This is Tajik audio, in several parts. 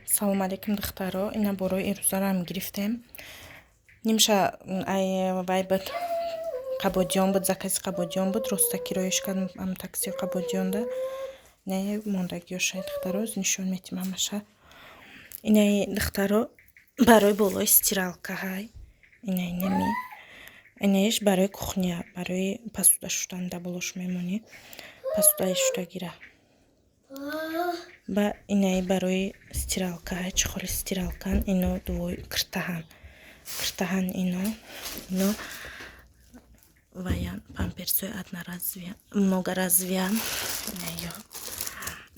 Салом алейкум, духтаро. Ина борои ирӯзаро гирифтем. Нимша ай вай буд, Қабодиён буд, закази Қабодиён буд. Роста кироиш кардам ам такси Қабодиёнда. Инаи мондагиёша, духтаро, нишон метим ҳамаша. Инаи, духтаро, барои болои стиралка ҳай. Инаи неми. Инаиш барои кухня, барои посуда шудан да болош мемонӣ. Посудаи шудагира. Ба инаи барои стиралка ҳай, чехоли стиралкан. Ино двой киртаҳан. Киртаҳан ино. Ино ваян памперсои одноразовые, многоразовые. Инаё.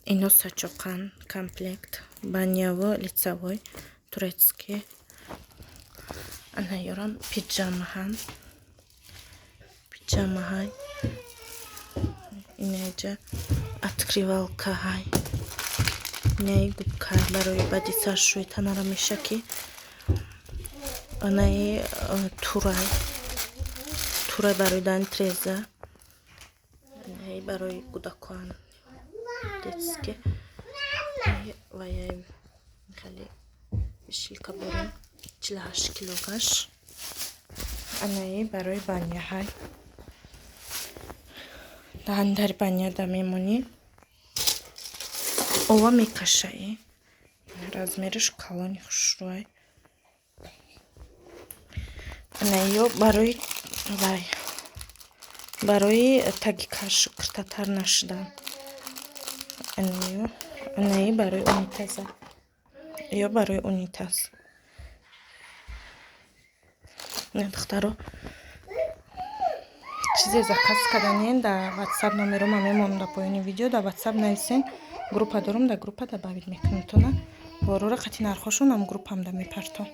Ино сачоқан комплект. Баняво лицевой турецкий. Анаёрам пиджамаҳан. Пиджама ҳай. Инаҷа открывалка ҳай. Инаи губка барои баъди саршӯи танара меша ки. Анаи турай. Турай барои дани треза. Инаи барои кӯдакон. Детский. Ваяй хеле шилка борем. 48 килогаш. Анаи барои баня ҳай. Даҳани баня да мемонӣ. Ова мекашаи. Размериш калони хушрӯай. Анаё барои вай барои таги каш киртатар нашудан. Анаё анаи барои унитаза. Ё барои унитаз. Духтаро, чизе заказ карданien, дар Ватсап номерома мемонам дар поёни видео, дар Ватсап нависен. Группа дорум, дар группа добавить мекунам тона. Борора қати нархошон ам группамда мепартом.